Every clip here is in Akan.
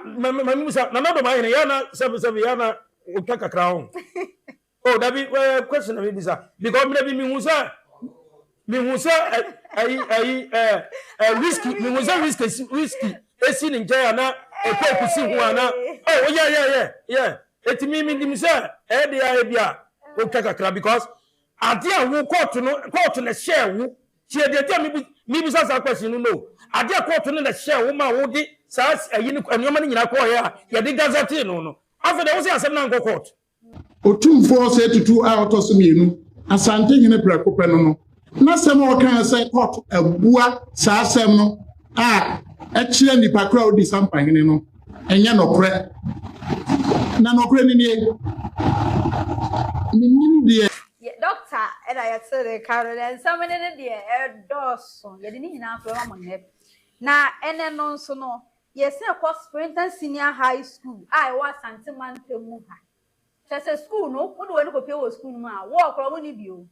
Ah, ma ma ma sa na na do ma hene ya na sɛbi sɛbi ya na otwa kakra ho. Oh, dabi eh question na mi bisa because mi bi mi hu sɛ mi hu sɛ ayi ayi eh eh whiskey mi hu sɛ whiskey si whiskey esi ne nkyɛn ana ekoku si ho ana. Oh, yeah yeah yeah yeah. Eti mi mi nim sɛ ɛyɛ de ayɛ bi a otwa kakra because ade a wo court no court na hyɛ wo tie deɛ deɛ mi mi bisa saa question no no ade a court no na hyɛ wo ma wo de saa ayi no nneɛma no nyinaa kɔɔ yɛ a yɛde gazette no no afei de wo sɛ asɛm no ankɔ court. Otumfoɔ Osei Tutu a ɔtɔ so mmienu, Asantehene prɛko pɛ no no, n'asɛm a ɔkae sɛ kɔɔto abua saa asɛm no a ɛkyerɛ nnipa koro a odi sampahene no, ɛnyɛ nokorɛ. Na nokorɛ no nie, Mennim deɛ. Yɛ dɔkta na yɛte ne nka no, na nsɛm no ne deɛ ɛdɔɔso. Yɛde ne nyinaa nso bɛma mo nnɛ. Na ɛnɛ no nso no, yɛsan kɔ Sprinter Senior High School a ɛwɔ Asante mantam mu ha. Kyerɛ sɛ sukuu no, wode w'ani kɔpue wɔ sukuu no mu a, wall koraa wɔnni bi o.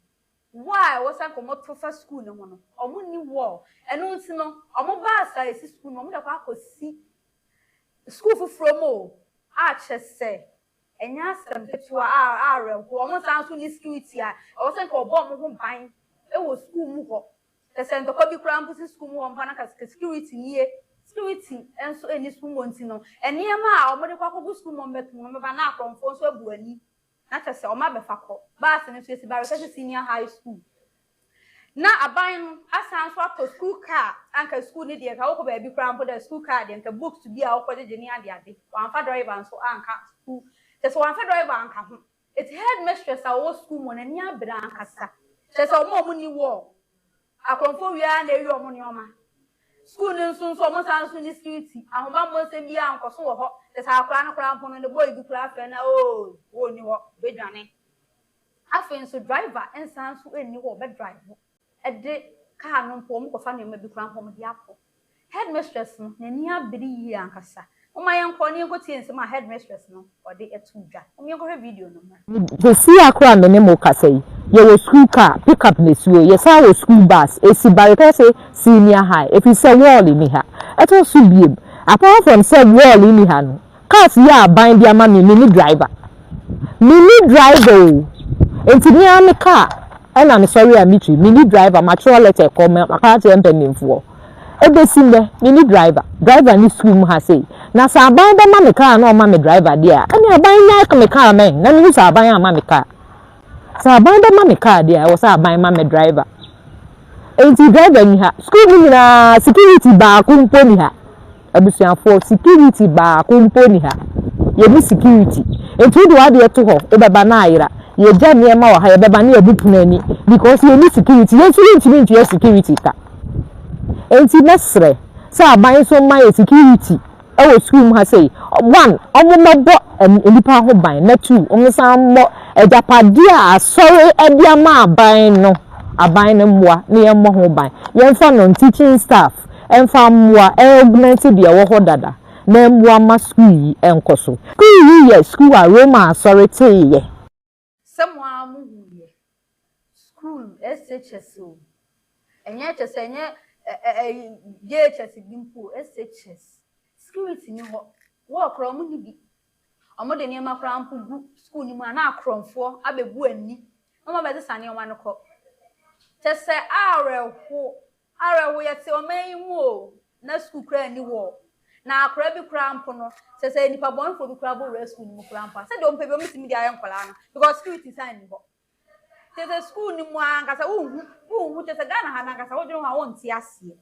Wall a ɛwɔ sɛ anka wɔto fa sukuu no ho no, wɔnni wall. Ɛno nti no, wɔn bus a ɛsi sukuu no mu, wɔde akɔ akɔsi sukuu foforɔ mu o, a kyerɛ sɛ ɛnyɛ asɛm ketewa a awerɛhoɔ. Wɔn san nso nni security a ɛwɔ sɛ anka wɔbɔ wɔn ho ban wɔ sukuu mu hɔ. Kyerɛ sɛ ntɔkwa bi koraa mpo si sukuu mu hɔ mpo a na anka security nie. Security nso nni sukuu mu hɔ nti no, nneɛma a wɔde kɔ akɔgu sukuu mu hɔ mmɛto no bɛba na akorɔmfoɔ nso abu ani na kyerɛ sɛ wɔabɛfa kɔ. Bus no nso esi Barekɛse Senior High School. Na aban no asan nso atɔ school car, anka school no deɛ nka wokɔ baabi koraa mpo dɛ school car deɛ nka books bi a wokɔgyegye ne adeade, wɔamfa driver nso anka school, kyerɛ sɛ wɔamfa driver anka ho. Eti headmistress a ɔwɔ school mu hɔ n'ani abere ankasa, kyerɛ sɛ wɔn a wɔnni wall, akorɔmfoɔ wie ara na awi wɔn nneɛma. School no nso nso wɔn san nso nni security, ahobammɔ nsɛm biara nkɔ so wɔ hɔ, kyerɛ sɛ akwadaa no koraa mpo no ne boy bi koraa frɛ no a oo ɔnni hɔ, ɔbɛdwane. Afei nso driver nsan nso nni hɔ a ɔbɛ drive de car no mpo wɔn kɔfa nneɛma bi koraa mpo wɔde akɔ. Headmistress no n'ani abere yie ankasa. Momma yɛnkɔ na yɛnkɔtie nsɛm a headmistress no ɔde to dwa. Momma yɛnkɔhwɛ video no mmra. Seesei ara koraa a me ne mo rekasa yi, yɛwɔ sukuu car, pick up na esi hɔ yi, yɛsan wɔ sukuu bus, esi Barikɛse Senior High, ɛfiri sɛ wall nni ha. Ɛtɔ so biom, apart from sɛ wall nni ha no, Cars yi a aban de ama me, menni driver. Menni driver o. Enti me ara me car ɛna mesɔre a metwi. Menni driver, matwerɛ letter kɔ, maka akyerɛ mpanimfoɔ. Ɛbɛsi nnɛ, menni driver. Driver nni sukuu mu ha sei. Na sɛ aban bɛma me car na ɔma me driver deɛ a, ɛnneɛ aban nnyae me car mɛn na mehu sɛ aban amma me car. Sɛ aban bɛma me car deɛ a, ɛwɔ sɛ aban ma me driver. Enti driver nni ha. Sukuu mu nyinaa, security baako mpo nni ha. Abusuafoɔ, security baako mpo nni ha. Yɛnni security. Enti wode w'adeɛ to hɔ, wobɛba na ayera. Yɛgya nneɛma wɔ ha, yɛbɛba na yɛabu pono ani because yɛnni security. Yɛn nso yɛntumi ntua security ka. Enti mɛsrɛ sɛ aban nso mma yɛn security wɔ sukuu mu ha sei, one, wɔmmɛbɔ nnipa ho ban, na two, wɔnsan mmɔ agyapadeɛ a asɔre de ama aban no, aban no mmoa na yɛmmɔ ho ban. Yɛmfa non-teaching staff mfa mmoa augment deɛ ɛwɔ hɔ dada na ɛmmoa ma sukuu yi nkɔ so. Sukuu yi yɛ sukuu a Roma asɔre teeɛ. Sɛ mo ara mo hu yɛ school SHS o, ɛnyɛ kyɛ sɛ ɛnyɛ ɛ JHS bi mpo o, SHS security ni hɔ, wall koraa ɔmo nni bi, ɔmo de nneɛma koraa mpo gu school no mu a na akorɔmfoɔ abɛbu ani na ɔmo abɛsesa nneɛma no kɔ. Kyɛ sɛ awerɛho, awerɛho yɛte ɔman yi mu o, na school koraa nni wall. Na akwadaa bi koraa mpo no, sɛ sɛ nipa bɔnefoɔ bi koraa bɔ wura school no mu koraa mpo a, sɛdeɛ ɔmpɛ bi ɔmotumi de ayɛ nkwadaa no because security san nni hɔ. Kyerɛ sɛ school no mu ankasa wonhu, wonhu kyerɛ sɛ Ghana ha no ankasa wodwene ho a wonte aseɛ.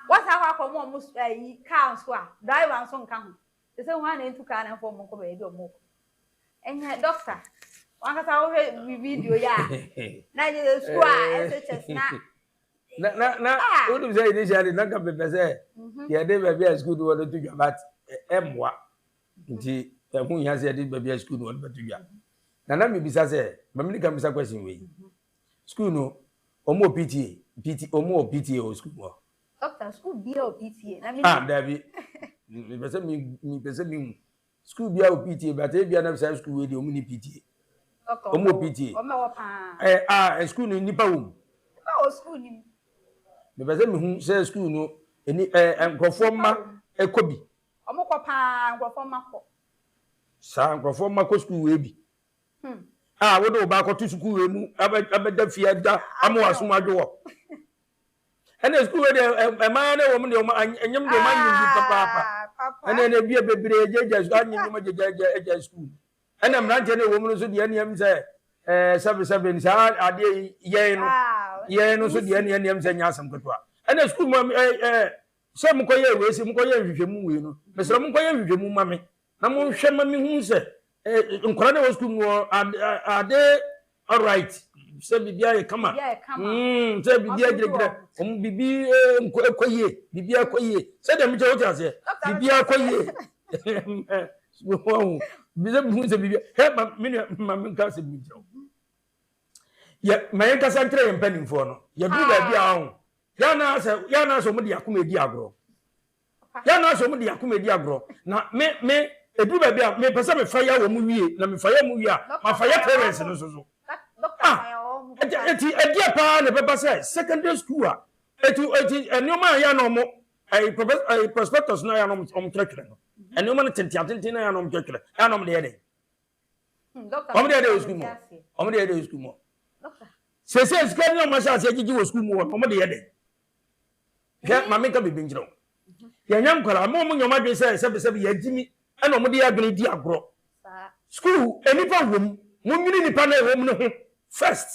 Wɔsan akɔ akɔma wɔn ayi car nso a, driver nso nka ho. Kyerɛ sɛ hwan na ɛntu car no mfa wɔn nkɔ baabi a wɔrekɔ. Ɛnyɛ doctor, wankasa wohwɛ video yi a, na kyerɛ sɛ school a SHS na na na na ah. Wonim sɛ initially na nka mepɛ sɛ mhm. yɛde baabi a sukuu no wɔ no to dwa but ɛmmoa nti ɛho hia sɛ yɛde baabi a sukuu no wɔ no bɛto dwa na na mebisa sɛ mamene ka bisa question wei mhm. Sukuu no wɔn wɔ PTA PT wɔn wɔ PTA wɔ sukuu mu hɔ. Doctor, sukuu bia wɔ PTA na mi. Ah dabi mepɛ sɛ mepɛ sɛ mehu School biara wɔ PTA but ebia na saa school wei deɛ wɔn ni PTA. Wɔn wɔ PTA. Wɔn wɔ paa. Ɛ a school no nipa wɔ mu. Nipa wɔ school ni mu. Mepɛ sɛ mehu sɛ school no ɛni ɛ nkurɔfoɔ mma ɛkɔ bi. Wɔn kɔ paa. paa, nkurɔfoɔ mma kɔ. Saa nkurɔfoɔ mma kɔ sukuu wei bi. A wode wo ba akɔto sukuu wei mu abɛda fie ada ama w'asom adwo wɔ. Ɛna sukuu wei deɛ mmaa ne wɔn deɛ wɔn anyam deɛ wɔn anyim bi papaapa. Ɛna ɛna ebia bebree gyagya sukuu anyim wɔn gyagya agya sukuu. Ɛna mmeranteɛ no ɛwɔ mu no nso deɛ ɛneɛm sɛ ɛɛ sɛbesɛbe saa adeɛ yi yɛn no yɛn no nso deɛ ɛneɛ ɛneɛm sɛ nyɛ asɛm ketewa. Ɛna sukuu mu ɛɛ ɛɛ sɛ mokɔyɛ wei sɛ mokɔyɛ nhwehwɛmu wei no mesrɛ monkɔyɛ nhwehwɛmu ma me na monhwɛ ma mehu sɛ nkwadaa no ɛwɔ sukuu mu are they alright sɛ biribi ayɛ kama sɛ biribi agyinagyina wɔn biribi nkɔ ɛkɔ yie biribi akɔ yie sɛdeɛ mekyɛ wote aseɛ biribi akɔ yie wɔn bi sɛ mehu sɛ biribi hɛ ma me nua ma me nka sɛ bi nkyerɛ wo yɛ ma yɛn kasa nkyerɛ yɛn mpanimfoɔ no yɛduru baabi a ɔho yɛn anaasɛ yɛn anaasɛ wɔn de akoma edi agorɔ. Yɛ na sɛ wɔn de akoma edi agorɔ na me me eduru baabi a mepɛ sɛ mefa ya wɔn wie na mefa ya wɔn wie a mafa ya parents no nso so. Ah eti eti ɛdeɛ paa na ɛbɛba sɛ secondary school a eti eti nneɛma a yɛ na wɔn ɛyi professor ɛyi prospectus na yɛ na wɔn kyerɛkyerɛ no nneɛma no tenten atenten na yɛ na wɔn kyerɛkyerɛ yɛ na wɔn de yɛ dɛ. Wɔn de yɛ dɛ wɔ sukuu mu wɔn de yɛ dɛ wɔ sukuu mu. Sese sika ni wɔn ahyɛ aseɛ gyegye wɔ sukuu mu hɔ wɔn de yɛ dɛ. Hwɛ, ma menka biribi nkyerɛ wo. Yɛnyɛ nkwadaa, ma wɔn nyɛ wɔn adwene sɛ sɛbesɛbe yɛagye mi ɛna wɔn de yɛ adwene di agorɔ. Sukuu, nnipa wɔ mu. Monnwene nnipa no a ɛwɔ mu no ho first.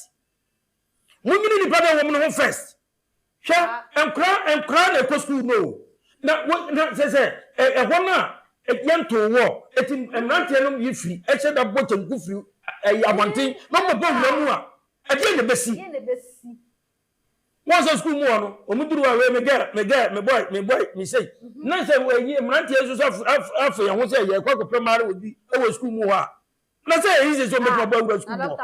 Monnwene nnipa no a ɛwɔ mu no ho first. Hwɛ, nkwadaa nkwadaa na ɛkɔ sukuu no o. Na wo na sɛ sɛ ɛhɔ no a yɛntoo wɔ eti mmeranteɛ no yi firi ɛhyɛ da bɔ kyanku firi ɛyɛ abɔnten na wɔbɛbɔ wura mu a ɛdeɛ na ɛbɛsi. Wɔn sɛ sukuu mu hɔ no, wɔn duru hɔ a wei me girl, me girl, me boy, me boy, me sei. Na sɛ wɔyi mmeranteɛ nso so afa yɛn ho sɛ yɛkɔ akɔpɛ mmaa wɔ bi wɔ sukuu mu hɔ a, na sɛ ɛyi sɛ sɛ wɔbɛtumi abɔ awura sukuu mu hɔ.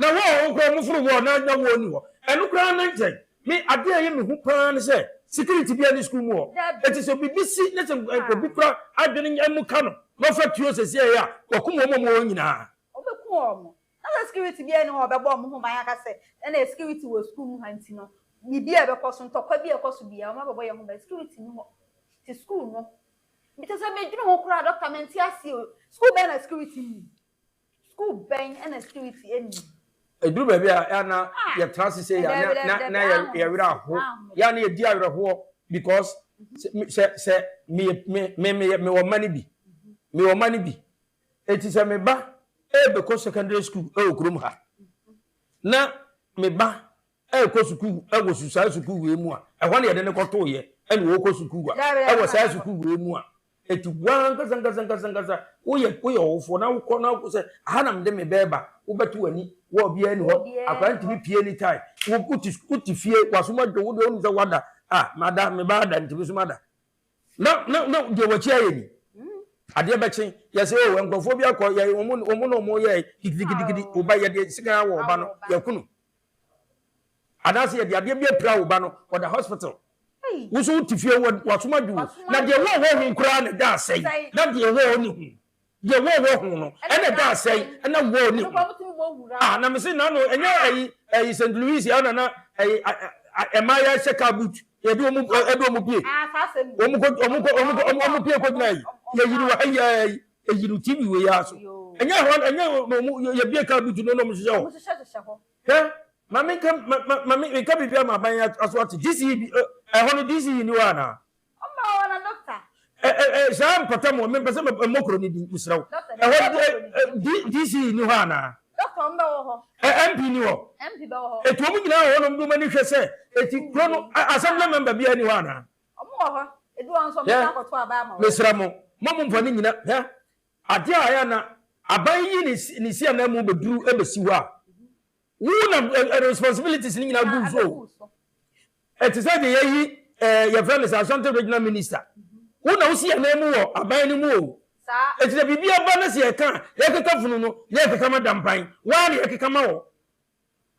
Na wɔn a wɔn koraa wɔn foro wɔ na na wɔn ni hɔ. Ɛno koraa na nkyɛn. Me adeɛ a ɛyɛ me hu paa ne sɛ security bi ani sukuu mu hɔ. Eti sɛ biribi si ne sɛ obi kora adwene mu ka no na ɔfa tuo sɛsi ɛyɛ a wɔkum wɔn a wɔwɔ hɔ nyinaa. Wɔbɛku wɔn. Na sɛ security biara nni hɔ a ɔbɛbɔ wɔn ho ban aka sɛ ɛna security wɔ sukuu mu ha nti no, biribi a ɛbɛkɔ so, ntɔkwa bi a ɛkɔ so biara, wɔabɛbɔ yɛn ho ban. Security nni hɔ. Nti sukuu no, kyerɛ sɛ medwene ho koraa, doctor, mente aseɛ o. Sukuu bɛn na security nni? Sukuu bɛn na security nni? Ɛduru baabi a yɛ na yɛtra ase sɛ yɛ na na yɛ werɛ aho yɛ na yɛdi awerɛhoɔ because sɛ sɛ me me me mewɔ mma no bi mewɔ mma no bi Enti sɛ me ba rebɛkɔ secondary school wɔ kurom ha na me ba rekɔ sukuu wɔ saa sukuu wei mu a, ɛhɔ na yɛde no kɔtoeɛ ɛna ɔrekɔ sukuu a ɛwɔ saa sukuu wei mu a, eti waa nkasa nkasa nkasa nkasa woyɛ woyɛ ɔwofoɔ na wokɔ na wokɔ sɛ aha na mede me bɛɛba wobɛto w'ani wɔ obiara ni hɔ akwadaa ntumi pie anytime wote wote fie wasom adwo wo deɛ wonim sɛ wada ah mada me ba ada ntumi so mada Na na na deɛ wɔakyi ayɛ ni. Adeɛ bɛkye yɛsɛ o oh, nkurɔfoɔ bi akɔ yɛ wɔn wɔn na wɔn yɛ gidigidigidi ɔba yɛde sika awɔ ɔba no yɛku no anaasɛ yɛde adeɛ bi apira ɔba no ɔda hospital woso wote fie wasom adwo na deɛ wɔ wɔ ho koraa na ɛda asɛe na deɛ wɔ ne ho Deɛ wɔ wɔ ho no ɛna ɛda asɛe ɛna wɔ ne ho. Ah na mese nano ɛnyɛ ɛyi ɛyi St. Louis ɛna na ɛyi ɛmaa yɛ hyɛ car boot yɛde wɔn ɛde wɔn pie wɔn kɔ wɔn kɔ wɔn kɔ wɔn pie kɔ gyina yi yɛyi no wɔ ha yi ɛyi yɛyi no TV wɔ yi aso ɛnyɛ hɔ ɛnyɛ wɔn yɛbie car boot no na wɔn hyehyɛ hɔ hwɛ maame nka maame nka biribi ama aban aso ate DCE bi ɛhɔ no DCE ni hɔ anaa. Ɔma wɔ na doctor. Ɛ ɛ ɛ saa mpata mu mempɛ sɛ mmɔ kuro no din mesrɛ wo. Ɛhɔ D DC ni hɔ anaa? Doctor ɔmo bɛwɔ hɔ. Ɛ MP ni hɔ? MP bɛwɔ hɔ. Eti wɔn nyinaa wɔ hɔ na wɔn de wɔn ani hwɛ sɛ eti kuro no assembly member biara ni hɔ anaa? Ɔmo wɔ hɔ. Ebi wɔ hɔ nso ɔmo san akɔto aba ama wɔn. Mesrɛ mo, mo mo mfa ne nyina hwɛ adeɛ a ɛyɛ na aban yi ne ne si anan mu bɛduru ɛbɛsi hɔ a Wo na responsibilities no nyinaa gu so. Ɛte sɛ deɛ yɛyi yɛfrɛ no sɛ Ashanti Regional Minister. Wo na wosi anan mu wɔ aban no mu o. Ɛti sɛ biribi aba na sɛ yɛka a, yɛkeka funu no na yɛkeka ma dampan. Waa na yɛkeka ma wɔ.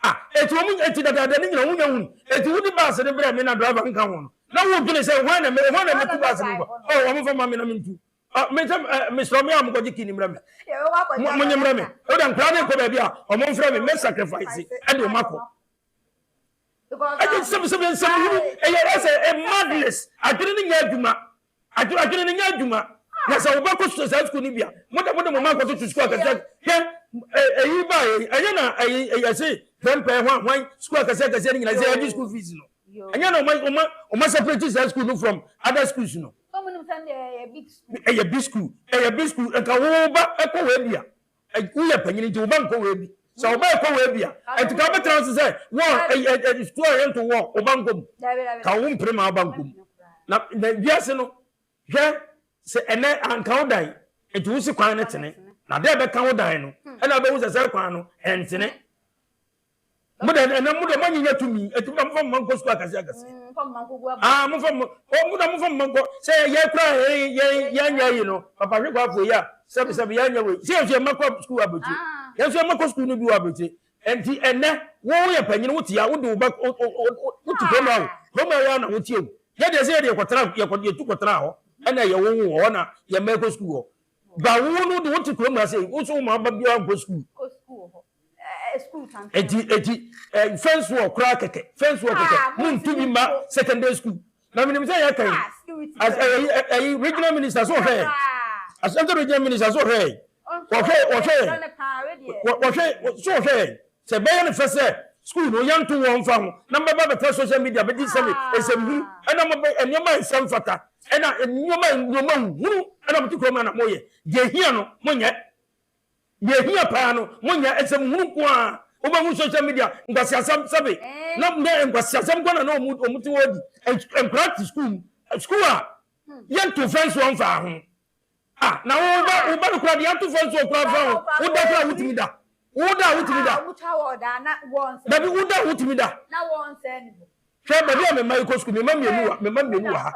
Ah, ɛti wɔn ɛti dadaada no nyina wonya hunu. Ɛti wode baase no brɛ me na driver nka ho no. Na wodwene sɛ hwan na hwan na mɛtu baase no nkɔ. Oh, wɔn fa ma me na mentu. Ah, me sɛ eh, mesrɛ me a mokɔgye kii no mmerɛ me. Monye mmerɛ me. Wode nkora ne nkɔ baabi a ɔmo mfrɛ me, mɛ sacrifice ɛde ɔmo akɔ. Ɛgye sɛm sɛm nsɛm hunu ɛyɛ ɛsɛ ɛ madness. Adwene no nyɛ adwuma. Adwene adwene no nyɛ adwuma. Na sɛ wobɛkɔ saa sukuu no bi a, mo de mo de mo mma akɔtoto sukuu akɛseɛ. Hwɛ, ɛyi ba ɛnyɛ na ɛyi ɛyɛse pɛmpɛn hwan hwan sukuu akɛseɛ akɛseɛ no nyinaa sɛ yɛgye school fees no. Ɛnyɛ na ɔma ɔma ɔma separate saa sukuu no from other schools no. Ɛyɛ big school, ɛyɛ big school. Nka wo ba ɛkɔ wɔ bi a, woyɛ panyin nti wo ba nkɔ wɔ bi. Sɛ wo ba ɛkɔ wɔ bi a, ɛnti ka wobɛtena ase sɛ wɔ ɛyɛ sukuu a yɛnto wɔ wo ba nkɔ mu. Ka wo mpere ma wo ba nkɔ mu. Na na wiase no, hwɛ sɛ ɛnɛ anka wo dan, nti wo si kwan no tene. Na dɛ ɛbɛka wo dan no, ɛna wobɛhu sɛ sɛ kwan no ɛntene. Mo dɛ ɛnɛ mo dɛ mo anyinya tumi eti mo na mo fa mo ma nkɔ sukuu akɛse akɛse. Ah mo fa mo o mo na mo fa mo ma nkɔ sɛ yɛ kura yɛn yɛn yɛn nyɛ yi no papa hwɛ kɔ afɔ yi a sɛbi sɛbi yɛn nyɛ wei sɛ yɛn nso yɛn mma kɔ sukuu abirikyi yɛn nso yɛn mma kɔ sukuu no bi wɔ abirikyi nti ɛnɛ wo yɛ panyin wo tia wo de wo ba wo wo te kurom awo kurom awo na wo tie o yɛ deɛ sɛ yɛ deɛ kɔtena yɛ kɔ yɛ tu kɔtena hɔ ɛna yɛ wo wo hɔ na yɛ mma kɔ sukuu hɔ ba wo no de wo te kurom ase wo nso wo ma ba biara nkɔ sukuu. Eti eti fɛnso wɔ koraa kɛkɛ fɛnso wɔ kɛkɛ ah, mo ntumi ma secondary school na menim sɛ yɛ kan ah, ɛyi ɛyi regional minister so ɔhwɛ yɛ asante regional minister so ɔhwɛ yɛ ɔhwɛ ɔhwɛ yɛ ɔhwɛ so ɔhwɛ yɛ sɛ bɛyɛ no fɛ sɛ school no yɛnto wɔn fa ho na mbɛba bɛtɛ social media bɛdi nsɛm nsɛm hunu ɛna mo bɛ nneɛma nsɛm fata ɛna nneɛma nneɛma hunu ɛna mo ti kurom na mo yɛ deɛ hia no mo nyɛ. Deɛ ɛhia paa no, monya nsɛm hunu nko ara. Wobɛhu social media nkwaseasɛm sɛbe na na nkwaseasɛm nko na na wɔn wɔn te hɔ di. Nkwadaa te sukuu mu. Sukuu a yɛnto fɛnsoɔ mfaa ho. Ah, na wo ba wo ba no koraa deɛ yɛato fɛnsoɔ koraa mfa ho. Woda koraa wotumi da. Woda a wotumi da. Dabi woda a wotumi da. Hwɛ baabi a me mma yi kɔ sukuu. Me mma mmienu wɔ me mma mmienu wɔ ha.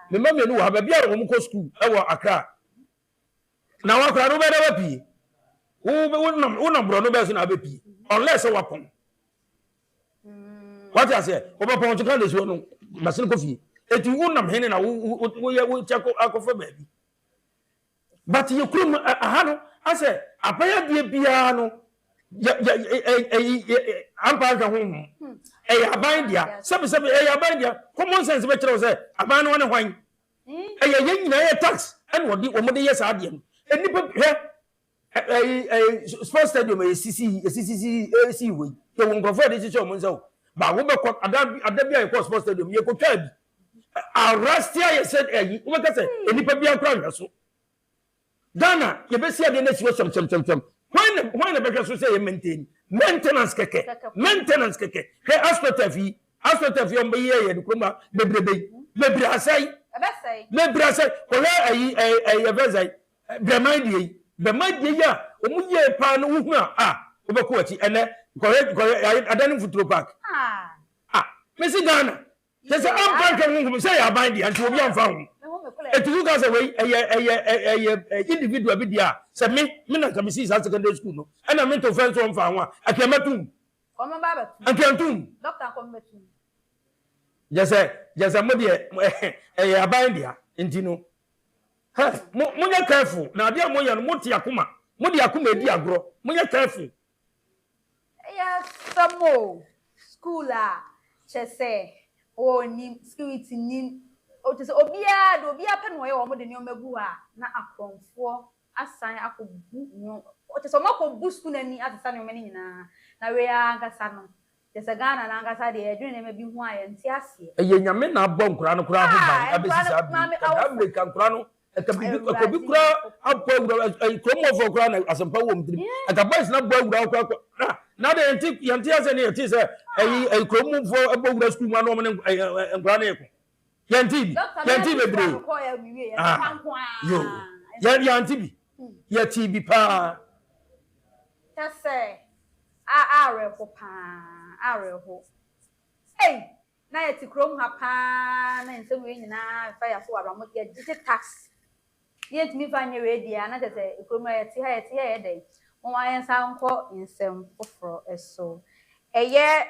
Me mma mmienu wɔ ha. Baabi a wɔn kɔ sukuu wɔ Accra. Na wakora no wobɛda wapie. Wonam wonam borɔno bɛɛ so na abɛpie unless sɛ wapɔn. Wate aseɛ wobɛpɔn nso ka de soɔ no masene kɔ fie. Eti wonam hene na woyɛ wokyɛ akɔfa baabi. But yɛ kurom aha no asɛ aban adeɛ biara no yɛ yɛ ɛyi ampa nhwɛ honhom. Ɛyɛ aban dea sɛbi sɛbi ɛyɛ aban dea common sense bɛkyerɛ wo sɛ aban no ɔne hwan. Ɛyɛ yɛn nyinaa yɛ tax ɛna ɔde wɔn de yɛ saa adeɛ no. Nnipa hwɛ ɛyi ɛyi sports stadium ɛyɛ sisi esisi si esi hɔ yi. Yɛ wɔ nkurɔfoɔ yɛde hyehyɛ wɔn nsa o. Baako bɛkɔ ada bi ada bi a yɛkɔ sports stadium yɛkɔ twaa bi. Arrest ayɛ sɛ ɛyi wobɛka sɛ nnipa bi akora nhwɛ so. Ghana yɛbɛsi adeɛ no asi hɔ sɛmsɛmsɛmsɛm. Hwan na hwan na bɛhwɛ so sɛ yɛ maintain? Maintenance kɛkɛ. Maintenance kɛkɛ. Hwɛ astroturf yi. Astroturf yi a wɔbɛyɛ yɛ no kurom ha bebrebe yi. Bebree asɛe. Bebree asɛe. Kɔhwɛ ayi ɛyi ɛyi yɛfrɛ sɛ Brɛman deɛ yi. Brɛman deɛ yi a wɔn yɛ paa no wohunu a ah wobɛkɔ w'akyi. Ɛnɛ kɔhwɛ kɔhwɛ Adane Mfuturo Park. Ah mesi Ghana. Kyɛ sɛ ampa nhwɛ honhom sɛ ɛyɛ aban dea nti obi amfa ho. Eti wo ka sɛ wei ɛyɛ ɛyɛ ɛyɛ individual bi dea a, sɛ me me na nka me sii saa secondary school no ɛna me nto fɛn so ɔmfa ho a, anka mɛtum. Anka ntum. Kyɛ sɛ kyɛ sɛ mo deɛ ɛyɛ aban dea nti no hɛ mo monyɛ careful na adeɛ a moyɛ no mote akoma mo de akoma edi agorɔ monyɛ careful. Ɛyɛ asɛm o, school a kyerɛ sɛ wɔnim, security nim, kyerɛ sɛ obiara deɛ obiara pɛ na ɔyɛ wɔn de nneɛma gu hɔ a na akorɔmfoɔ asan akɔbu nneɛma, kyerɛ sɛ wɔakɔbu school no ani asesa nneɛma no nyinaa. Na wei ara ankasa no, kyerɛ sɛ Ghana no ankasa deɛ yɛdwene nneɛma bi ho a yɛnte aseɛ. Ɛyɛ Nyame na abɔ nkwadaa no koraa ho ban abɛsi saa bere yi. Ka daa mmerɛ ka nkwadaa no Ɛka biribi ɛkɔ bi koraa abɔ awura ɛyi kurom hɔfoɔ koraa na asɛmpa wɔ wɔn tirim. Ɛka boys na abɔ awura hɔ koraa kɔ na na de yɛn ti yɛn ti asɛ ne yɛn ti sɛ ɛyi ɛyi kurom mufoɔ ɛbɔ awura sukuu mu ano wɔn ne ɛɛ nkwadaa ne yɛ ko. Yɛn ti bi yɛn ti bebree. Ah yo yɛn yɛn ti bi yɛ ti bi paa. Kyɛ sɛ a awerɛho paa awerɛho. Ei Na yɛte kurom ha paa na nsɛm wei nyinaa mfa yɛn aso wɔ abrabɔ yɛgyegye tax na yɛntumi mfa nyɛ wei deɛ a na kyerɛ sɛ kurom ha yɛte ha yɛte ha yɛ dɛn. Momma yɛnsan nkɔ nsɛm foforɔ so. Ɛyɛ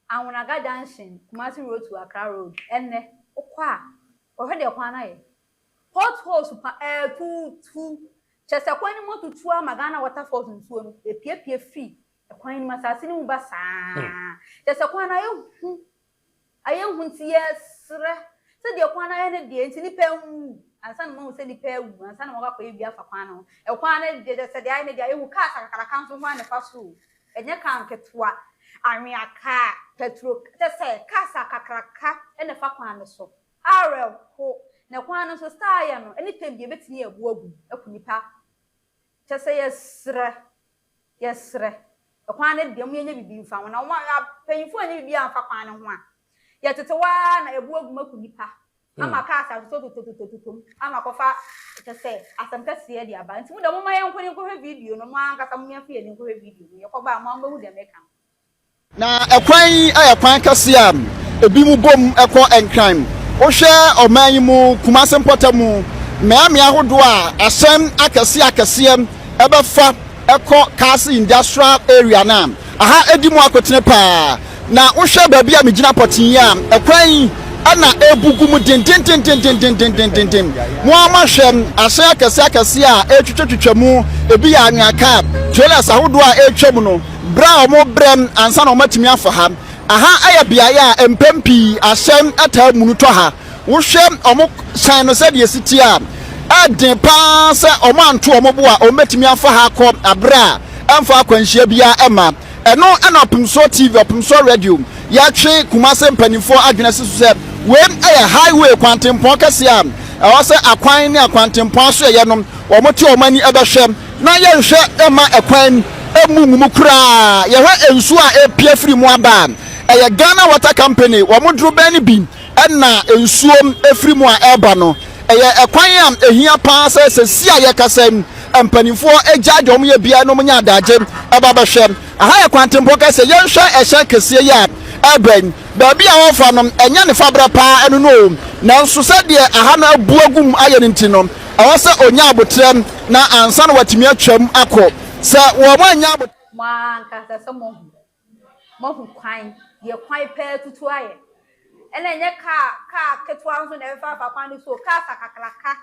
Anwonaga Junction, Kumasi Road to Accra Road, ɛnnɛ wokɔ a kɔhwɛ deɛ kwan no ayɛ. Potholes pa ɛɛtutu, kyerɛ sɛ kwan no mu atutu ama Ghana Waterfalls nsuo no ɛpiapia firi Kwan no mu, asase no mu ba saa. Kyerɛ sɛ kwan no ayɛ hu. Ayɛ hu nti yɛsrɛ. Sɛdeɛ kwan no ayɛ no deɛ, nti nnipa nwu ansa na moahu sɛ nnipa awu ansa na moakɔ akɔyɛ bi afa kwan no ho. Ɛkwan no deɛ kyerɛ sɛ deɛ ayɛ no deɛ ayɛ hu. Cars akakraka nso ho ara na ɛfa so o. Ɛnyɛ car nketewa, anwea car, petrol, kyerɛ sɛ cars akakraka na ɛfa kwan no so. Awerɛho! Na kwan no nso star ayɛ no, anytime biara ɛbɛtumi abu agu mu aku nnipa. Kyerɛ sɛ yɛsrɛ, yɛsrɛ, kwan no deɛ mo yɛnyɛ biribi mfa ho. Na wɔn a, mpanyinfoɔ anyɛ biribi amfa kwan no ho a, yɛtete hɔ ara na ɛbu agu mu aku nnipa. Ama cars atotɔtotɔtotɔtotɔ mu ama akɔfa kyerɛ sɛ asɛm kɛseɛ de aba. Nti mo deɛ momma yɛnkɔ na yɛnkɔhwɛ video no, mo ankasa mo yɛmfa yɛn ani nkɔhwɛ video no. Yɛkɔba a, mo ara mobɛhu deɛ meka no. Na ɛkwan yi yɛ kwan kɛse a ebinom bom kɔ Nkran. Wohwɛ ɔman yi mu, Kumase mpɔtam, mmeammea ahodoɔ a ahyɛn akɛseɛ akɛseɛ bɛfa kɔ Kaase Industrial Area no a, aha di mu akotene paa. Na wohwɛ baabi a megyina pɔtee yi a, ɛkwan yi na ɛrebu gu mu dendendendendendendenden. Mo ara moahwɛ ahyɛn akɛseɛ akɛseɛ a ɛretwitwatwitwa mu, ebi yɛ anwea kaa, trailers ahodoɔ a ɛretwa mu no, Berɛ a wɔbrɛ ansa na wɔatumi afa ha. Aha yɛ beaeɛ a mpɛn pii ahyɛn taa munu tɔ ha. Wohwɛ wɔn hyɛn no sɛdeɛ ɛsi teɛ a, ɛyɛ den pa ara sɛ wɔanto wɔn bo a wɔbɛtumi afa ha akɔ berɛ a ɛmfa akwanhyia biara mma. Ɛno na Ɔpemsoɔ TV, Ɔpemsoɔ Radio, yɛatwe Kumase mpanimfoɔ adwene asi so sɛ wei yɛ highway kwantempɔn kɛseɛ a ɛwɔ sɛ akwan ne akwantempɔn asoɛeɛ no wɔte wɔn ani bɛhwɛ. Na yɛnhwɛ mma ɛkwan mmu ngu mu koraa. Yɛhwɛ nsuo a ɛrepia firi mu aba a, ɛyɛ Ghana Water Company wɔn dorobɛn no bi na nsuo firi mu a ɛreba no. Ɛyɛ ɛkwan a ɛhia pa ara sɛ seesei a yɛrekasa yi, mpanimfoɔ gyae deɛ wɔyɛ biara na wɔnya adagye ba bɛhwɛ. Aha yɛ kwantempɔn kɛseɛ. Yɛnhwɛ ɛhyɛn kɛseɛ yi a ɛreba yi. Baabi a wɔrefa no, ɛnyɛ ne faberɛ pa ara ɛno no o, nanso sɛdeɛ aha no abu agu mu ayɛ no nti no, Ɛwɔ sɛ onya aboterɛ na ansa na watumi atwam akɔ. Sɛ wɔannya aboterɛ. Mo ara ankasa sɛ moahu. Moahu kwan, deɛ kwan paa tutu ayɛ. Ɛna ɛnyɛ kaa, kaa ketewa nso na ɛfaafa kwan no so o, cars akakraka.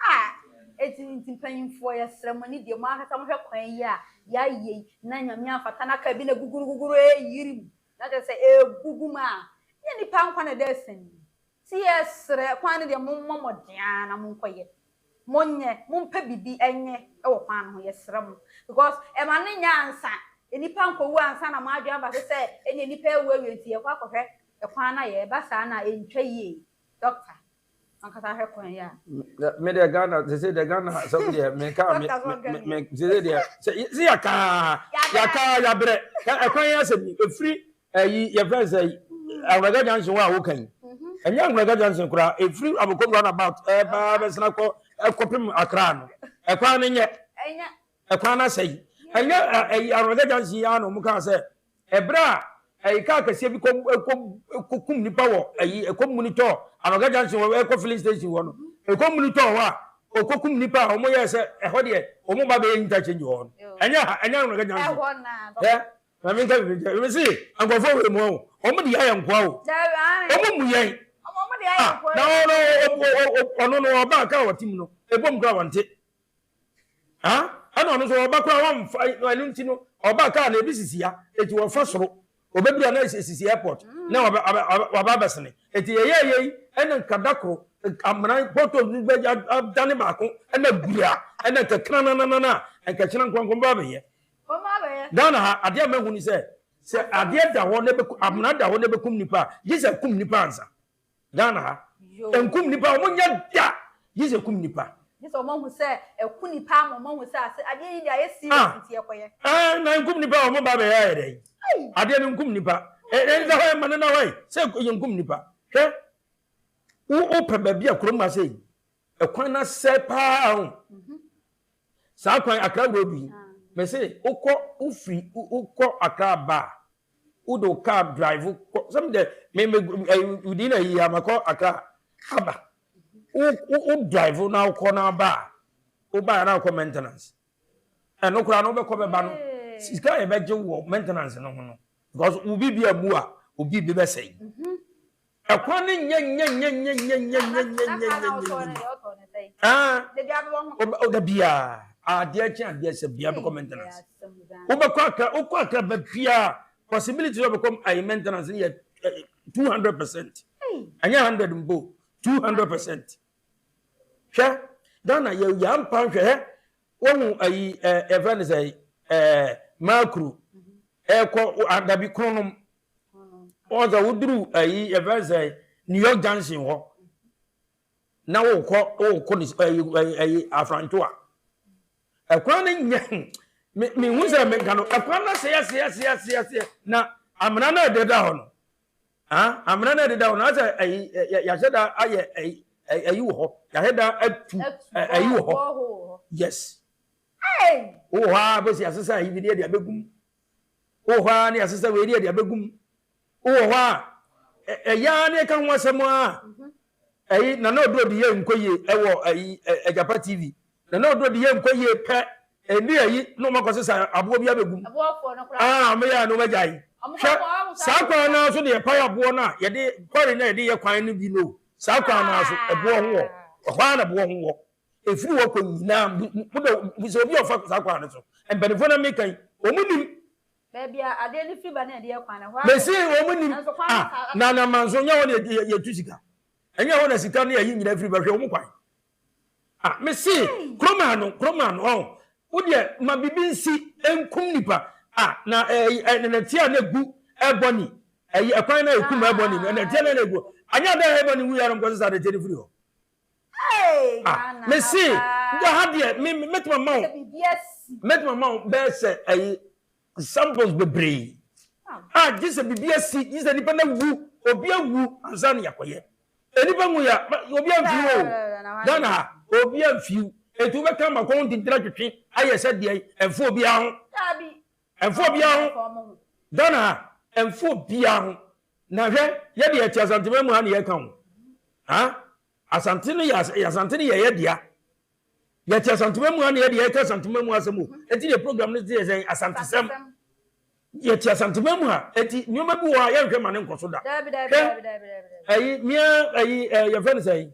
Ah! Eti nti mpanyinfoɔ yɛsrɛ mo ne deɛ mo ankasa mohwɛ kwan yi a yɛayɛ yi na Nyame amfata na kaa bi na guguru guguru ɛreyiri mu na kyerɛ sɛ ɛregugu mu a, nyɛ nipa nkwa na ɛda asiane mu. Nti yɛsrɛ, kwan no deɛ mommɔ mmɔden ara na monkɔyɛ. Monyɛ, mompɛ biribi nyɛ wɔ kwan no ho, yɛsrɛ mo. Because ɛma no nyɛ ansa, nnipa nkɔwu ansa na mo adwene aba so sɛ ɛneɛ nnipa awu awie nti yɛkɔ akɔhwɛ kwan no ayɛ. Ɛba saa no a, ɛntwa yie. Doctor, wankasa hwɛ kwan yi a. Me deɛ Ghana, sese deɛ Ghana asɛm deɛ menka me me me sese deɛ sɛ sɛ yɛkaa yɛkaa yɛabrɛ ɛkwan yi asɛm yi ɛfiri Ɛyi yɛfrɛ no sɛ Anwuraga junction hɔ a woka yi. Ɛnyɛ Anwuraga junction koraa, ɛfiri Abokom roundabout ɛbaa bɛsena kɔ ɛkɔpem Accra no. Ɛkwan no nyɛ. Ɛkwan no asɛe. Ɛnyɛ ɛyi Anwuraga junction yi ara na wɔn kaa sɛ ɛberɛ a ɛyi kaa kɛseɛ bi kɔ ɛkɔ ɛkɔkum nipa wɔ ɛyi ɛkɔ muni tɔ Anwuraga junction hɔ ɛkɔ filling station hɔ no. Ɛkɔ muni tɔ hɔ a ɔkɔkum nipa a wɔn yɛɛ sɛ ɛhɔ deɛ wɔn ba bɛyɛ interchange wɔ hɔ no. Ɛnyɛ ha ɛnyɛ Anwuraga junction. Ɛhɔ naa. Na menka biribi nkyerɛ. Mese nkurɔfoɔ wei mu o, wɔn de ayɛ nkoa o. Wɔn mu yɛn. Ah, na ɔno ɔno no ɔba kaa ɔte mu no, ebom koraa wɔnte. Ah, ɛna ɔno nso ɔba koraa wɔmfa ɛno nti no ɔba kaa na ebi sisi ha, eti wɔfa soro. Obeduru a na esisi airport na waba abɛsene. Eti yɛyɛ yei ɛna nka da koro amena pɔtɔ bi bɛ adane baako ɛna gura ɛna nka krananana nka kyena nkorankoran ba abɛyɛ. Ghana ha, adeɛ a mahu ne sɛ, sɛ adeɛ da hɔ na ɛbɛku, amena da hɔ na ɛbɛkum nipa a, gye sɛ ɛkum nipa ansa. Ghana ha, ɛnkum nipa, wɔn nyɛ da, gye sɛ ɛkum nipa. Gye sɛ wɔn ahu sɛ ɛku nipa ama wɔn ahu sɛ ase adeɛ yi deɛ ayɛ serious ah. nti ɛkɔyɛ. Ɛɛ na nkum nipa wɔn ba bɛyɛ ayɛ dɛ. Adeɛ no nkum nipa. Ɛɛ ɛnda hɔ ɛma no na hɔ yi sɛ yɛ nkum nipa. Hwɛ, wo wopɛ baabi a kurom ase yi, ɛkwan na sɛ paa ho. Mhm. Saa kwan Accra road yi, mese wokɔ wofiri wokɔ Accra ba a, wode wo car drive kɔ sɛ me deɛ me me within a year makɔ Accra aba. Wo wo drive na wokɔ na aba a, wobaeɛ na wokɔ maintenance. Ɛno koraa no wobɛkɔ bɛba no, sika a yɛbɛgye wɔ maintenance no ho no, because wo biribi amu a, wo biribi bɛsɛe. Ɛkwan no nyɛ nyɛ nyɛ nyɛ nyɛ nyɛ nyɛ nyɛ nyɛ nyɛ nyɛ. Ah, da biara adeɛ kye adeɛ sɛ bia bɛkɔ maintenance. Wobɛkɔ akra wokɔ akra ba biara possibility sɛ wobɛkɔ ayi maintenance no yɛ 200%. Ɛnyɛ 100 mpo. 200%. Hwɛ, Ghana yɛ yɛ ampa nhwɛ hɛ. Wohu ayi ɛ yɛfrɛ no sɛ ɛɛ Makuru ɛkɔ adabi kronom. Wɔn sɛ woduru ayi yɛfrɛ no sɛ New York Junction hɔ na wokɔ wokɔ ne ayi ayi ayi Afranto a. Ɛkwan no nyɛ me mehu sɛ menka no ɛkwan no asɛe asɛe asɛe asɛe asɛe na amena no a ɛdeda hɔ no. Ah, amena no a ɛdeda hɔ no, asɛ ayi, yɛahyɛ da ayɛ ayi, ayi wɔ hɔ. Yɛahyɛ da atu ayi wɔ hɔ. Yes. Wowɔ hɔ a, bɛsi asesa ayi bi ne yɛde abɛgu mu. Wowɔ hɔ a, ne yɛasesa wei ne yɛde abɛgu mu. Wowɔ hɔ a, ɛyɛ a ne yɛka ho asɛm a, Ɛyi Nana Oduro de yɛ nkɔ yie ɛwɔ ɛyi Agyapa TV. Nana Oduro de yɛ nkɔ yie pɛ ɛni ɛyi na ɔmo akɔ sesa aboɔ bi abɛgum. Ah ɔmo yɛ a na ɔmo agyae. Hwɛ saa kwan no ara so deɛ yɛpae aboɔ no a yɛde quarry no a yɛde yɛ kwan no bi no saa kwan no ara so ɛboɔ ho wɔ ɛhɔ ara na boɔ ho wɔ. Ɛfiri hɔ kɔ nyinaa mo de sɛ obi a ɔfa saa kwan no so mpanimfoɔ na meka yi ɔmo nim. Baabi a adeɛ no firi ba na yɛde yɛ kwan no, ɛhɔ ara Mese wɔn nim. Nanso kwan no Ah, saa. na na manso nyɛ hɔ na yɛtu sika. Ɛnyɛ hɔ na sika ne ayi nyinaa firi ba hwɛ wɔn kwan. Ah, mese kurom ano, kurom ano, ɔn. Wo deɛ ma biribi nsi nkum nipa. Ah, na ɛyi ɛ nɛteɛ a na egu ɛbɔ ni. Ɛyi ɛkwan na ekum ɛbɔ ni no, nɛteɛ na na egu. Anyɛ adan a ɛbɔ ni wu yɛ no nkɔsesa saa nɛteɛ no firi hɔ. Ah, mese da ha deɛ me mɛtumi ama wo mɛtumi ama wo bɛyɛ sɛ ɛyi samples bebree a gye sɛ biribi asi gye sɛ nipa no awu obi awu ansa na yɛakɔyɛ nipa nwu ya obi amfiw o Ghana ha obi amfiw etu wobɛka ma kɔn ntintira twetwe ayɛ sɛ deɛ ɛmfo obiara ho ɛmfo obiara ho Ghana ha ɛmfo obiara ho na hwɛ yɛde yɛte Asantema mu ha na yɛka ho ha Asante no yɛ Asante no yɛ yɛ dea. Yɛte Asantema mu a na yɛde yɛka Asantema mu asɛm o. Eti deɛ program no te yɛ sɛn Asantesɛm. Yɛte Asantema mu a eti nneɛma bi wɔ hɔ a yɛnhwɛ ma ne nkɔ so da. Hwɛ ɛyi mia ɛyi ɛ yɛfrɛ no sɛn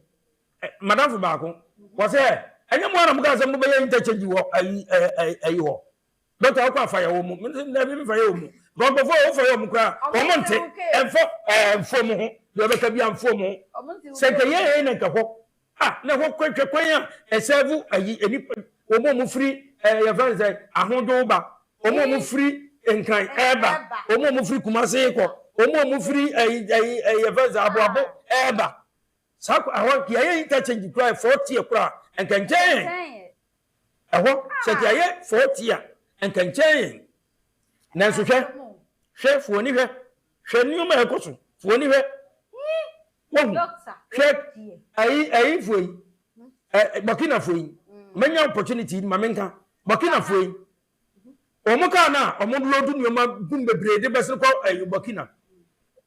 madamfo baako wɔ sɛ ɛnyɛ mo ara mo kaa sɛ mo bɛyɛ interchange wɔ ɛyi ɛ ɛyi hɔ. Dɔkta wokɔ afa yɛ wɔ mu. Dabi mi fa yɛ wɔ mu. Nkurɔfoɔ a wofa yɛ wɔn koraa wɔn nte ɛmfɔ ɛmfɔ mu ho deɛ ɔbɛka bi amfɔ mu ho. Sɛ nka yɛ yɛ na nka hɔ a na hɔ hwɛ kwan a ɛsɛɛvo ayi nipa wɔn a wɔfiri ɛɛ yɛfrɛ no sɛ ahodwo ba wɔn a wɔfiri nkran ɛɛba wɔn a wɔfiri kumase kɔ wɔn a wɔfiri ɛyi ɛyi ɛyi yɛfrɛ no sɛ aboabo ɛɛba saa ɛhɔ yɛayɛ interchange koraa fɔɔteɛ koraa nka nkyɛn. Ɛhɔ, sɛ nka yɛayɛ fɔɔti a, nka nkyɛn yɛn. Nanso hwɛ, hwɛ, fa w'ani hwɛ, hwɛ nneɛma a ɛkɔ so, fa w'ani hwɛ. Wahu, hwɛ, ayi, ayifoɔ yi, ɛ, Burkinafoɔ yi, manya opportunity ma menka, Burkinafoɔ yi, wɔn kaa no a wɔn load nneɛma gum bebree de bɛsene kɔ ɛyi Burkina.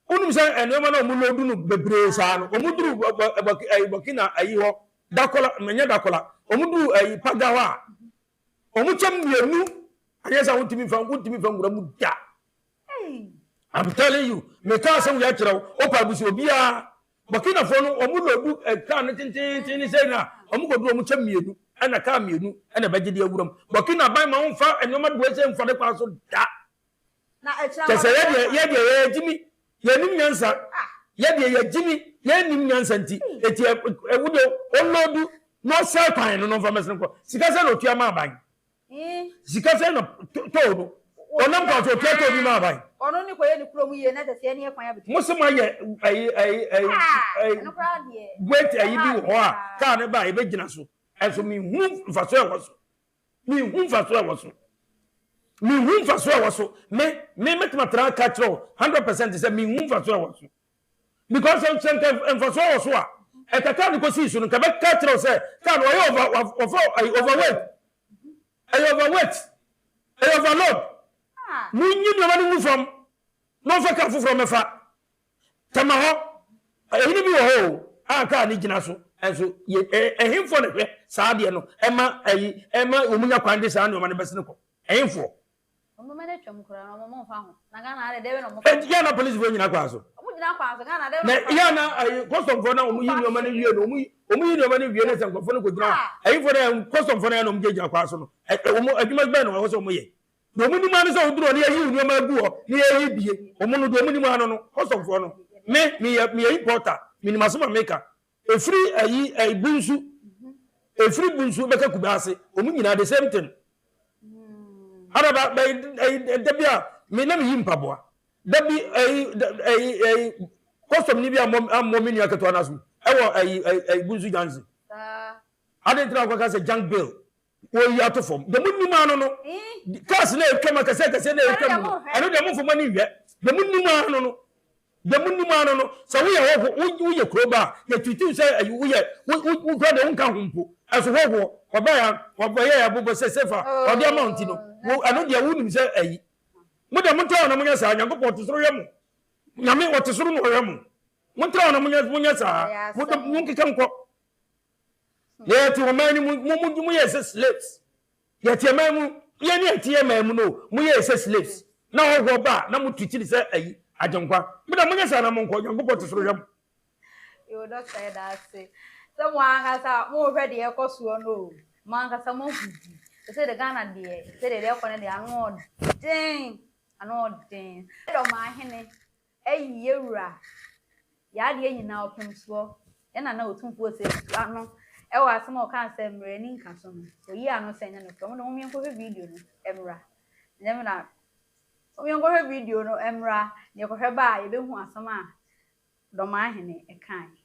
Wonim sɛ nneɛma no a wɔn load no bebree saa no, wɔn duru ɛyi Burkina ayi hɔ, Dakola, menyɛ Dakola, wɔn duru ɛyi Paga hɔ a, wɔn kyɛm mmienu, anyɛ sɛ wontumi nfa wontumi nfa nwura mu da. I'm telling you, meka asɛm wei akyerɛ wo, wopɛ abusu obiara. Burkinafoɔ no, wɔn loodu eh, kaa no tententen ne sɛ na wɔn kɔduru wɔn kyɛ mmienu, ɛna kaa mmienu ɛna ɛbɛgye de awura mu. Burkina ban ma wɔmfa nneɛma doɛ sɛ mfa ne kwan so da. Kyɛ sɛ yɛdeɛ yɛdeɛ yɛgyimi yɛnim nyansa yɛdeɛ yɛgyimi yɛnim nyansa nti eti ɛwo deɛ ɔloodu na ɔsɛe kwan no na ɔmfa mɛsene kɔ sika sɛ na ɔtua ma aban sika sɛ na tɔɔ no ɔnam kwan so ɔtua tɔɔ bi ma aban. Ɔno ne kɔyɛ ne kurom yie na kyɛ sɛ ɛne ɛkwan abɛtu. Mo se mo ayɛ ɛyi ɛyi ɛyi ɛyi wait ɛyi bi wɔ hɔ a kaa ne ba a ɛbɛgyina so ɛnso mehu mfasoɔ ɛwɔ so. Menhu mfasoɔ a ɛwɔ so. Menhu mfasoɔ a ɛwɔ so. Me, me mɛtumi atena aka kyerɛ wo 100% sɛ menhu mfasoɔ a ɛwɔ so. Because sɛ sɛ nka mfasoɔ wɔ so a, ɛka kaa no kɔsii so no, nka bɛka kyerɛ wo sɛ kaa no ɔyɛ over, wɔfrɛ ɛyɛ overweight. Ɛyɛ overweight. Ɛyɛ overload. Monyi nneɛma no ngu fam na ɔmfa kaa foforɔ mmɛfa. Tɛma hɔ, ɛhene bi wɔ hɔ o, a kaa no gyina so, ɛnso yɛ ɛ ɛhenfoɔ na ɛhwɛ saa adeɛ no, ɛma ɛyi ɛma wɔn nya kwan de saa nneɛma no bɛsene kɔ, ɛhenfoɔ? Wɔn bɛma no atwam koraa na wɔn mfa ho. Na Ghana ha de deɛ na wɔn fa. Yɛ na polisifoɔ nyina kwan so. Wɔn gyina kwan so Ghana deɛ na yɛ na ɛyi kɔstɔmfoɔ na wɔn yi nneɛma no wie no wɔn yi wɔn yi nneɛma no wie no sɛ nkurɔfoɔ no kɔ gyina hɔ ɛyifoɔ na kɔstɔmfoɔ na yɛ na wɔn gyina kwan so no ɛ wɔn adwuma bɛn na wɔwɔ sɛ wɔn yɛ. Deɛ wɔn nim ara ne sɛ woduru hɔ na yɛyi wo nneɛma agu hɔ na yɛyi bie. Wɔn no deɛ wɔn nim ara no no, customfoɔ no. Me, meyɛ, meyɛ importer. Menim asɛm a meka. Ɛfiri ayi ayi Bunsu, ɛfiri Bunsu bɛka Kumasi, wɔn nyinaa the same thing. Ada ba ba ayi da bi a me na meyi mpaboa. Da bi ayi ayi ayi custom ni bi ammɔ ammɔ me nua ketewa no aso ɛwɔ ayi ayi Bunsu junction. Ade ntina akɔka sɛ junk bill wɔyi ato fam. Deɛ monim ano no, cars na ɛtwam akɛseɛ akɛseɛ na ɛtwam no, ɛno deɛ momfa mo ani nhwɛ. Deɛ monim ano no, deɛ monim ano no, sɛ woyɛ hɔho, woyɛ kuro ba a, yɛtwitwiw sɛ ɛyi woyɛ, wo kura deɛ wonka ho mpo. Ɛso hɔhoɔ, wɔbɛyɛ wɔbɛyɛ yɛ abobɔ sɛ sefa ɔde ama wo nti no, wo ɛno deɛ wonim sɛ ɛyi. Mo deɛ montra hɔ na monyɛ saa, Nyankopɔn ɔte soro hwɛ mo. Nyame ɔte soro na ɔhwɛ mo. Montra hɔ na monyɛ monyɛ saa. Mo monkeka nkɔ. Na yɛte ɔman no mu, mo mo mo yɛ sɛ slaves. Yɛte ɔman mu, yɛn ne yɛte yɛn man mu no, mo yɛ sɛ slaves. Na ɔhɔhoɔ ba a, na mo twitiri sɛ ayi, agyenkwa. Mo da monyɛ saa na monkɔ, Nyankopɔn te soro hwɛ mo. Yo, dɔkta yɛda ase sɛ mo ankasa mohwɛ deɛ ɛkɔ soɔ no o. Mo ankasa moahu bi. Sɛ de Ghana deɛ, sɛ deɛ ɛkɔ no deɛ ano ɔden, ano ɔden. Dɔm ahene Ayi yɛ wura, yɛ adeɛ nyinaa ɔpemsoɔ, yɛ nana otumfoɔ sɛ tu ano wɔ asɛm a ɔkaa sɛ mmerɛ ani nka so no, ɔyii ano sɛ ɛnyɛ nokorɛ. Mo deɛ mom yɛnkɔhwɛ video no mmra. Ɛnyɛ me na, mom yɛnkɔhwɛ video no mmra, na yɛkɔhwɛ ba a yɛbɛhu asɛm a Dɔmaahene kaeɛ.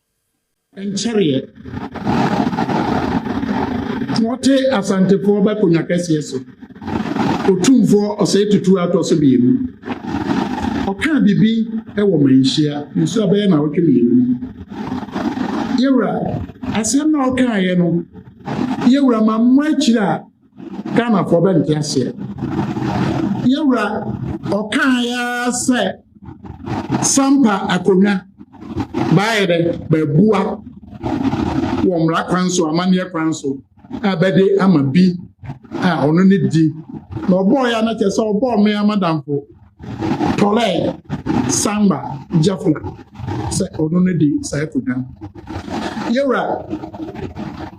Nkyɛreɛ, na ɔte Asantefoɔ bɛkonwa kɛseɛ so, Otumfoɔ Osei Tutu a ɔtɔ so mmienu. Ɔkaa biribi wɔ Manhyia nsuo a bɛyɛ naawɔtwe mmienu mu. Yɛwura, asɛm no a ɔkaeɛ no, yɛwura mammɔ akyire a Ghanafoɔ bɛnte aseɛ. Yɛwura ɔkaeɛ ara sɛ Sampa akonnwa baayɛ dɛ bɛbua wɔ mmara kwan so, amanneɛ kwan so a bɛde ama bi a ɔno ne di. Na ɔbɔɔ ya na kyerɛ sɛ ɔbɔɔ me amadamfo Tɔlɛ Sangba Jafla sɛ ɔno no di saa akonnwa no. Yɛwura,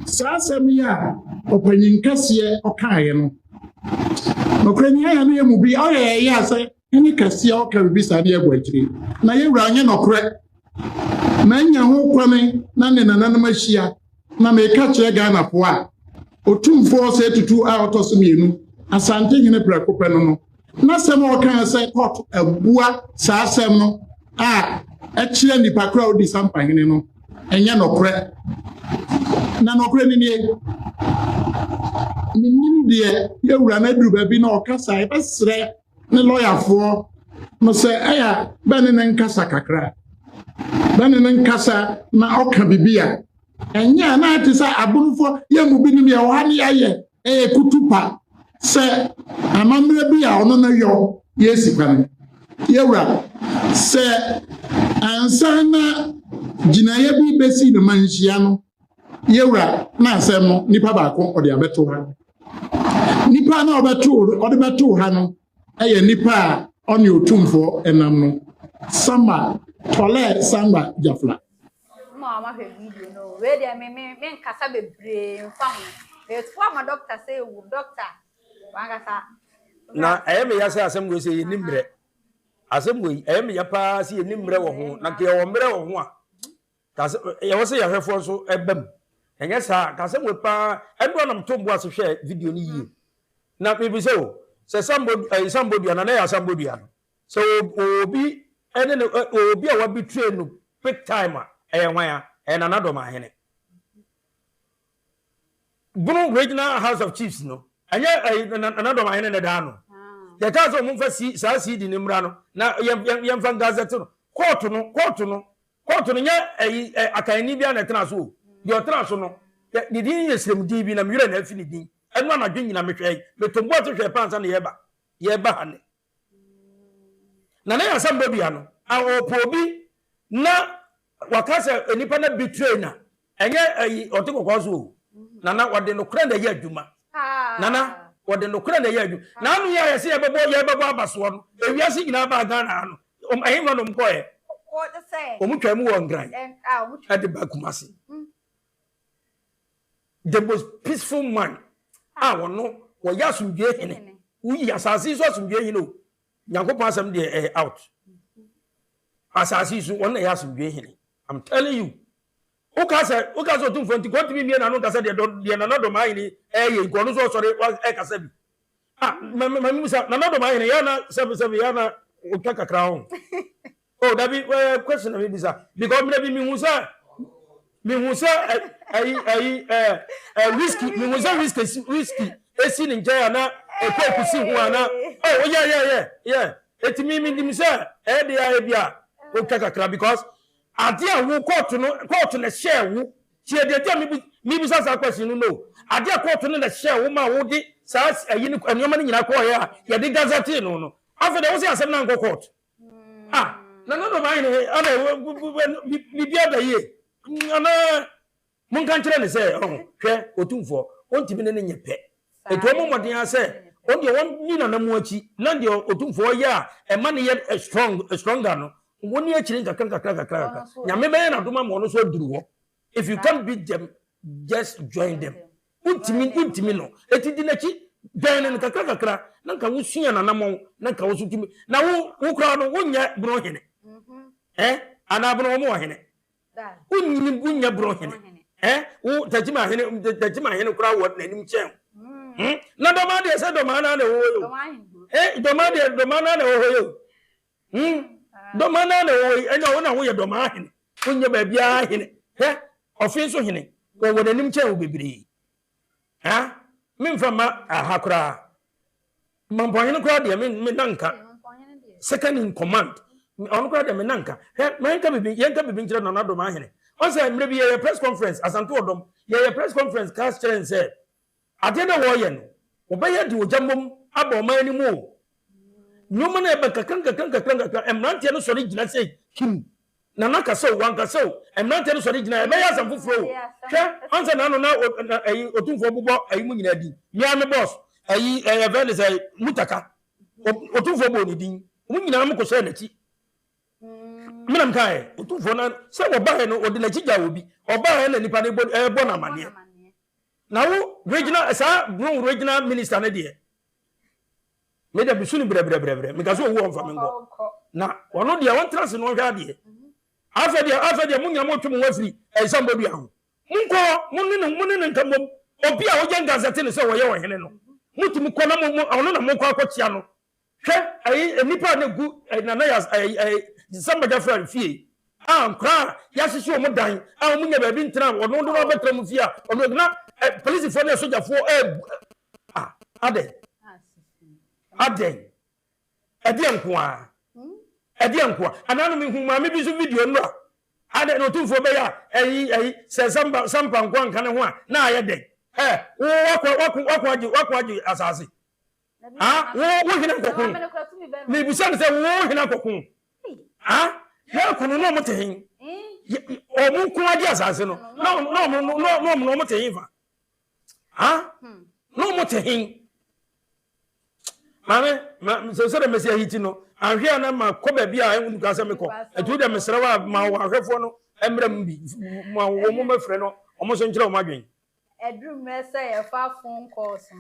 saa asɛm yi a ɔpanyin kɛseɛ ɔkaeɛ no, nokorɛ ni ayɛ no yɛ mu bi ɔyɛ ɛyɛ a sɛ ɛne kɛseɛ ɔka biribi saa ne yɛbɔ akyire. Na yɛwura anyɛ nɔkorɛ. Manya ho kwane na ne nananom ahyia na meka kyerɛ Ghanafoɔ a, Otumfoɔ Osei Tutu a ɔtɔ so mmienu, Asante hene prɛko pɛ no no, n'asɛm a ɔkae sɛ kɔɔto abua saa asɛm no a ɛkyerɛ nnipa koro a odi sampahene no, ɛnyɛ nɔkorɛ. Na nɔkorɛ no nie, menim deɛ yɛwura no aduru baabi na ɔkasa, yɛbɛsrɛ ne lɔyafoɔ no sɛ ɛyɛ a bɛne no nkasa kakra, bɛne no nkasa na ɔka biribi a ɛnyɛ a na ɛte sɛ abonofoɔ yɛn mu binom yɛ wɔ ha ne yɛayɛ ɛyɛ kutupa sɛ amammerɛ bi a ɔno no yɔ yɛsi kwan. Yɛwura, sɛ ansa na gyinaeɛ bi bɛsi no manhyia no, yɛwura na asɛm no nipa baako ɔde abɛto ha. Nipa na ɔbɛto ɔde bɛto ha no yɛ nipa a ɔne otumfoɔ ɛnam no, Sama Tɔlɛ Sangba Jafla. Ma wɔn ahwɛ video no. Wei deɛ me me me nkasa bebree nfa ho. Meto ama doctor sɛ ewu doctor wankasa. Na ɛyɛ me ya sɛ asɛm wei sɛ yɛnni mmerɛ. Asɛm wei ɛyɛ me ya paa sɛ yɛnni mmerɛ wɔ ho. Na nka yɛwɔ mmerɛ wɔ ho a, ka sɛ yɛwɔ sɛ yɛhwɛfoɔ nso ɛba mu. Ɛnyɛ saa ka asɛm wei paa ɛno a na meto mbo ase hwɛ video no yie. Na mebisa o, sɛ sambo ɛyi sambo dua na na ɛyɛ asambo dua no. Sɛ ɔwɔ obi ne no ɔwɔ obi a wabetray no big time a, ɛyɛ hwan a? Ɛyɛ Nana Dɔmahene. Bono Regional House of Chiefs no, ɛnyɛ ɛyi Nana Dɔmahene na ɛda ano. Yɛkaa sɛ wɔmfa si saa CD no mmra no na yɛmfa ngazɛte no. Kɔɔto no, kɔɔto no, kɔɔto no nyɛ ɛyi akanni biara na ɛtena so o. Deɛ ɔtena so no, ne din yɛ sremdin bi na me werɛ na afi ne din. Ɛno anadwo nyina mehwɛe, meto mboase hwɛɛ paa ansa na yɛreba. Yɛreba ha nnɛ. Na ne asɛm bɔ dua no, a ɔpɛ obi na waka sɛ nipa na betray na ɛnyɛ ayi ɔte kɔkɔɔ so o. Nana wɔde nokorɛ na ɛyɛ adwuma. Nana wɔde nokorɛ na ɛyɛ adwuma. Na ano yi a yɛsɛ yɛbɛbɔ yɛbɛbɔ abasoɔ no, ewiase nyinaa baa Ghana ha no, ɛhefa na wɔn kɔɛ? Wɔn twaa mu wɔ Nkran ɛde ba Kumasi. The most peaceful man a ɔno wɔyɛ asomdwoe hene. Woyi asase yi so asomdwoe hene o. Nyankopɔn asɛm deɛ ɛyɛ out. Asase yi so wɔn na ɛyɛ asomdwoe hene. I'm telling you. Woka sɛ woka sɛ Otumfoɔ nti kɔntumi mmie n'ano nkasa deɛ dɔ deɛ Nana Dɔmaahene ɛyɛ nti ɔno nso ɔsɔre ɛkasa bi. Ah, ma ma ma misa Nana Dɔmaahene yɛ na sɛbi sɛbi yɛ na otwa kakra ho. Oh, dabi ɛɛ question na mi bisa because mmerɛ bi mi hu sɛ mi hu sɛ ɛyi ɛyi ɛɛ ɛ whisky mi hu sɛ whisky si whisky esi ne nkyɛn ana ɛkɔɔku si ho ana oh yɛ yɛ yɛ yɛ eti mi mi nim sɛ ɛyɛ de ayɛ bi a otwa kakra because Ade a wo kɔɔto no kɔɔto na ɛhyɛɛ wo tie deɛ nti a mebi mebisa saa question no no ade a kɔɔto no na ɛhyɛɛ wo ma wode saa ayi no nneɛma no nyinaa kɔɔyɛ a yɛde gazetee no no afei deɛ wo sɛ asɛm no ankɔ kɔɔto ah na no dɔm ahene ana biribi ada yie anaa Monka nkyerɛ no sɛ, Ɔho, hwɛ, Otumfoɔ, ɔntumi ne no nyɛ pɛ. Enti ɔmmɔ mmɔden ara sɛ ɔno deɛ ɔnni n'anammɔn akyi, na deɛ Otumfoɔ yɛ a ɛma no yɛ strong, stronger no, ɔnni akyire nkakra nkakra nkakra nkakra. Nyame bɛyɛ n'adom ama ɔno nso aduru hɔ. If you can't beat them, just join them. Wontumi, wontumi no. Enti di n'akyi, join no nkakra nkakra, na nka wosua n'anammɔn, na nka wo nso tumi. Na wo, wo koraa no, wonyɛ bono hene. Eh? Anaa bono wɔn wɔ hene? Wonyini wonyɛ borɔ hene ɛ wo takyima hene takyima hene koraa wɔ n'anim kyɛn wo hmm? Na dɔmaa deɛ sɛ dɔmaa naa na ɛwɔ hɔ yi o ɛ dɔmaa deɛ dɔmaa naa na ɛwɔ hɔ yi o hmm dɔmaa naa na ɛwɔ hɔ yi ɛnna wo na woyɛ dɔmaa hene wonyɛ baabiara hene hɛ ɔfe nso hene wɔwɔ n'anim kyɛn wo bebree. Ha memfa mma aha koraa. Mampɔnhene koraa deɛ me me nanka. Second in command. Ɔno koraa deɛ me nanka. Hwɛ ma yɛnka bibi yɛnka bibi nkyerɛ Nana Dom ahene. Ɔn sɛ mmerɛ bi yɛyɛ press conference Asante Ɔdɔm yɛyɛ press conference ka kyerɛ n sɛ adeɛ no a wɔreyɛ no wɔbɛyɛ de ogya mmom aba ɔman no mu o. Nneɛma no ɛba nkakra nkakra nkakra nkakra mmeranteɛ no sɔre gyina sɛ kim. Nana kasa o, wankasa o, mmeranteɛ no sɔre gyina, ɛbɛyɛ asɛm foforɔ o. Hwɛ, ɔn sɛ n'ano na ɛyi otumfoɔ bobɔ ɛyi mu nyinaa din. Me ara me boss, ɛyi ɛyɛ fɛn ne sɛ Mutaka, otumfoɔ bɔɔ ne din. Wɔn nyinaa mo kɔhyɛɛ n'akyi. Me na mekaeɛ, otumfoɔ na sɛ wɔbaeɛ no, ɔde n'akyi gyaa obi. Ɔbaeɛ na nipa no bɔ ɛrebɔ no amaneɛ. Na wo regional saa Brong regional minister no deɛ, Me deɛ mesu no brɛbrɛbrɛbrɛ meka sɛ owu ɔmfa me nkɔ na ɔno deɛ ɔntena ase na ɔnhwɛ adeɛ afɛ deɛ afɛ deɛ mo nyina motwe mo ho afiri ɛnsa mbɔdua ho monkɔ mo ne no mo ne no nka mmom obi a ɔyɛ ngazɛte no sɛ ɔyɛ ɔhene no motumi kɔ na mo mo ɔno na mokɔ akɔkyea no hwɛ ɛyi nnipa a na egu nana yɛ ɛyi ɛyi sambagya fra fie a nkora a yɛahyehye wɔn dan a wɔn nya baabi ntena ɔno de wɔn abɛtena wɔn fie a ɔno na polisifoɔ ne asogyafoɔ ɛɛbu a adɛn Adɛn? Ɛdeɛ nko ara? Ɛdeɛ nko ara? Anaa no mehu maame bi nso video nnora. Adɛn na otumfoɔ bɛyɛ a ɛyi ɛyi sɛ sampa sampa nko anka ne ho a na ayɛ dɛn? Ɛ wo wako wako wako agye wako agye asase. Ah wo wo hene nkɔko. Mebisa no sɛ wo hene akɔko. Ah yɛ ko no na ɔmo te he. Ɔmo ko agye asase no na na ɔmo na ɔmo na ɔmo te he fa. Ah na ɔmo te he. Maame, ma sɛ sɛ dɛ mɛsi ahiti no, anhwɛ a na ma kɔ baabi a ɛnwu nka sɛ mekɔ. Ɛti wo dɛ mesrɛ wo a ma wɔ ahwɛfoɔ no mmerɛ mu bi, ma wɔn mo mɛfrɛ no, wɔn nso nkyerɛ wɔn adwene. Ɛduru mmerɛ sɛ yɛfa phone calls no.